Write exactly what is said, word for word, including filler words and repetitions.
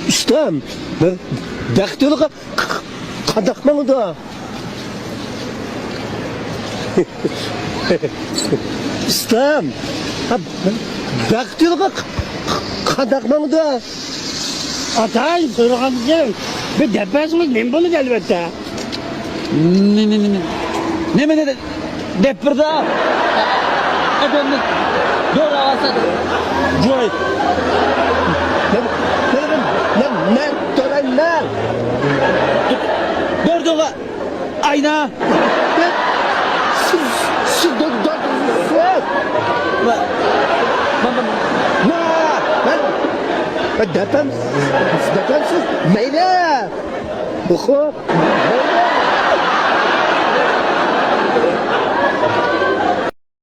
ئۇستام، بە-، بەخت يولىغا ق-، ق-، قانداق ماڭىدۇ؟ ئۇستام، ھە، بەخت يولىغا ق-، ق-، قانداق ماڭىدۇ؟ ئاتاي، سورىغاندىكىن بىر دەپ بەرسىڭىز نېمە بولىدۇ، ئەلۋەتتە. نېمە، نېمە، نېمە؟ نېمىنى دەپ بېرىدۇ؟ ئادەمنى دوراۋاتسا جوي. نېمە، نېمە، نېمە، نېمە دورايمەن؟ بېرىدىغۇ ئاينا. سىز، سىز دو-، دو-، سىز. مە-، مە-، مە-، مە-، مەن، مەن دەپەم، دەپەمسىز، مەيلى. ئوخو.